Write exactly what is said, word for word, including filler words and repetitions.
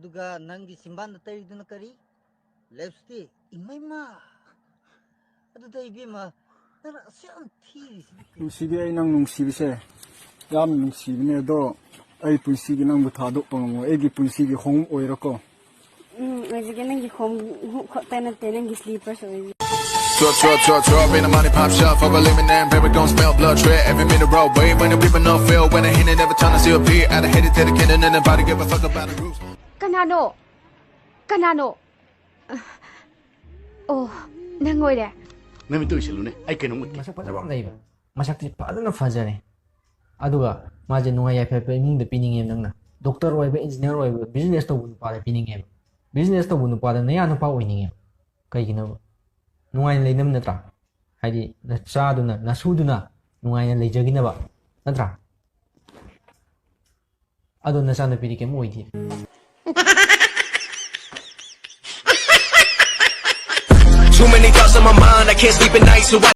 ꯑꯗꯨꯒ ꯅꯪꯒꯤ ꯆꯤꯝꯕꯥꯟꯗ ꯇꯩꯔꯤꯗꯨꯅ ꯀꯔꯤ? ꯂꯤꯞꯁꯇꯤꯛ꯫ ꯏꯃꯩꯃ! ꯑꯗꯨꯗ ꯏꯕꯦꯝꯃ, ꯅꯪ ꯑꯁꯨꯛ ꯌꯥꯝ ꯊꯤꯔꯤꯁꯤꯗꯤ ꯀꯩ- ꯅꯨꯡꯁꯤꯕꯤ, ꯑꯩ ꯅꯪ ꯅꯨꯡꯁꯤꯕꯁꯦ ꯌꯥꯝ ꯅꯨꯡꯁꯤꯕꯅꯦ, ꯑꯗꯣ ꯑꯩ ꯄꯨꯟꯁꯤꯒꯤ ꯅꯪꯕꯨ ꯊꯥꯗꯣꯛꯄ ꯉꯝꯃꯣꯏ꯫ ꯑꯩꯒꯤ ꯄꯨꯟꯁꯤꯒꯤ ꯈꯣꯡꯎꯞ ꯑꯣꯏꯔꯣꯀꯣ꯫ ꯎꯝ, ꯑꯣꯏꯖꯒꯦ꯫ ꯅꯪꯒꯤ ꯈꯣꯡꯎꯞ ꯈꯛꯇ ꯅꯠꯇꯦ, ꯅꯪꯒꯤ slippers ꯑꯣꯏꯖꯒꯦ꯫ Drop, drop, drop, drop in the money pop shop. Over living and baby gon' smell blood trip. Every minute roll, wave when the people no feel. When I hit it, never time to see a beat. At a hit it, dedicated, and nobody give a fuck about the rules. ꯀꯅꯥꯅꯣ? ꯀꯅꯥꯅꯣ? ꯑꯣ, ꯅꯪ ꯑꯣꯏꯔꯦ? ꯅꯃꯤꯠꯇꯨ ꯎꯏꯁꯤꯜꯂꯨꯅꯦ, ꯑꯩ ꯀꯩꯅꯣꯝ ꯎꯠꯀꯦ꯫ ꯃꯁꯛ ꯐꯖꯕ ꯑꯃ ꯂꯩꯕ꯫ ꯃꯁꯛꯇꯤ ꯐꯖꯅ ꯐꯖꯔꯦ꯫ ꯑꯗꯨꯒ ꯃꯥꯁꯦ ꯅꯨꯡꯉꯥꯏ ꯌꯥꯏꯐꯕ ꯏꯃꯨꯡꯗ ꯄꯤꯅꯤꯡꯉꯦꯕ ꯅꯪꯅ꯫ Doctor ꯑꯣꯏꯕ, engineer ꯑꯣꯏꯕ, business ꯇꯧꯕ ꯅꯨꯄꯥꯗ ꯄꯤꯅꯤꯡꯉꯦꯕ꯫ Business ꯇꯧꯕ ꯅꯨꯄꯥꯗ ꯅꯌꯥ ꯅꯨꯄꯥ ꯑꯣꯏꯅꯤꯡꯉꯦꯕ꯫ ꯀꯩꯒꯤꯅꯣꯕ? ꯅꯨꯡꯉꯥꯏꯅ ꯂꯩꯅꯕ ꯅꯠꯇ꯭ꯔꯥ? ꯍꯥꯏꯗꯤ ꯅꯆꯥꯗꯨꯅ, ꯅꯁꯨꯗꯨꯅ ꯅꯨꯡꯉꯥꯏꯅ ꯂꯩꯖꯈꯤꯅꯕ ꯅꯠꯇ꯭ꯔꯥ? ꯑꯗꯣ ꯅꯆꯥꯅꯨꯄꯤꯗꯤ ꯀꯩꯝ ꯑꯣꯏꯗꯦ꯫ Too many thoughts on my mind, I can't sleep at night, so I